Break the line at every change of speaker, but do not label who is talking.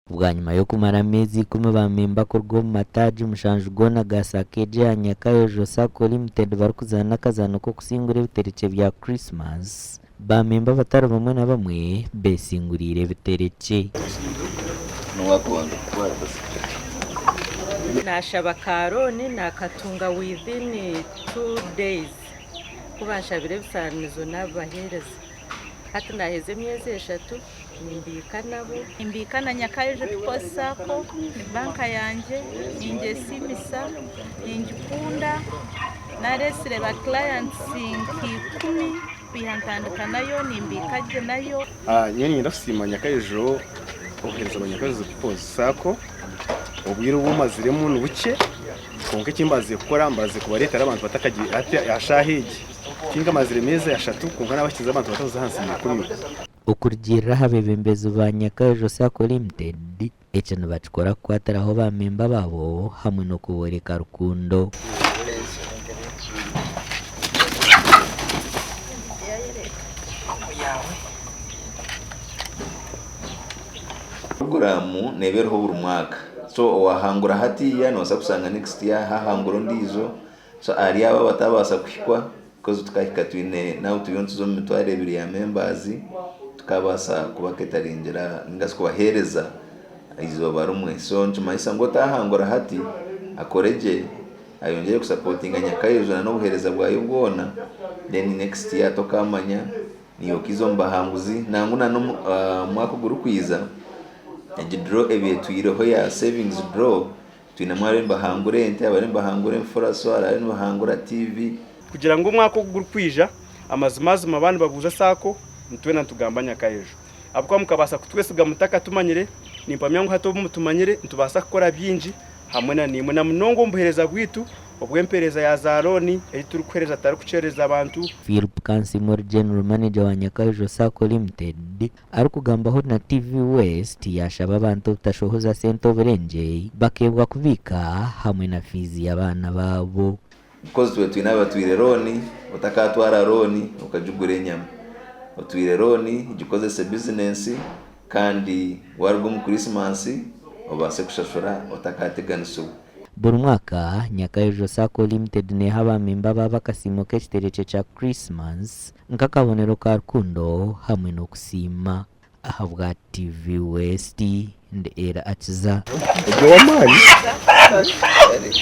Bwanyima y'okumara ameezi ikumi baamemba kuruga omu mataagi mushanju goona ga Sacco egi eya Nyakayojo Sacco Limited barikuzaana akazaano k'okusingura ebiterekye bya Christmas, baamemba abatari bamwe na bamwe beesinguriire ebiterekye.
Nashaba ka loan nakatunga within 2 days ku banshabire ebisaanizo nabibaheereza. Hati naheza emyezi 3 nimbiika nabo.
Nimbiika na Nyakayojo People's Sacco, ni banka yangye, ningyesiimisa, ningikunda, nareetsire ba clients nka 10 kwiha ntandika nayo, nimbiika gye nayo.
Nyowe niinyenda kusiima Nyakayojo, obuheereza bwa Nyakayojo People's Sacco, obwire obu maziremu ni bukye kwonka eki mbaasize kukora mbaasize kubareetera abantu hati aha shaaha egi tinkamazire meezi 3 kwonka naabahikize abantu batakuza ahansi ya 10.
Okurugiirira aha beebembezi ba Nyakayojo Sacco Limited, eki nibakikora kukwatiraho baamemba baabo hamwe n'okubooreka rukundo.
Puroguraamu neeba eriho buri mwaka so owahangura hatiiya noobaasa kushanga next year hahangura ondiijo so ahari abo abatabaasa kuhikwa because tukahika twine naabo turiyo nituza omu 20,000 ya members tukabaasa kubaketaringira ninga shi kubaheereza eizooba rimwe so nikimanyisa ngu otahangura hati akore gye ayongyere kusapotinga Nyakayojo na n'obuheereza bwayo bwona then next year tokamanya niiwe okaiza omu bahanguzi nangwa na n'omwaka ogurikwija egi draw ebaire etwireho ya savings draw twinemu abariyo nibahangura ente, abariyo nibahangura emifuraso, abariyo nibahangura TV.
Kugira ngu omwaka ogu gurikwija amazimazima baaba nibabuuza Sacco nitwena nitugamba Nyakayojo ahabw'okuba mukabaasa kutwesiga mutakatumanyire nimpamya ngu hati obu mutumanyire nitubaasa kukora bingi hamwe na naimwe na munonga omu buheereza bwaitu obw'empeereza ya za looni ei turikuheereza tutarikukyerereza abantu.
Philip Kansiime General Manager wa Nyakayojo Sacco Limited arikugambaho na TV West yashaba abantu obutashohoza sente oburengye bakeebwa kubiika hamwe na fiizi y'abaana baabo.
Because twe twine abatwire looni, otakatwara looni okagigura enyama. Otwire looni gikozese bizinensi kandi waruga omu Christmas obaase kushashura otakateganisibwa.
Buri mwaka Nyakayojo Sacco Limited neeha abamemba baabo akasiimo k'ekiterekye kya Christmas nk'akabonero ka rukundo hamwe n'okusiima. Ahabwa TV West ndi Ella Akiza.
Ori ow'amaani.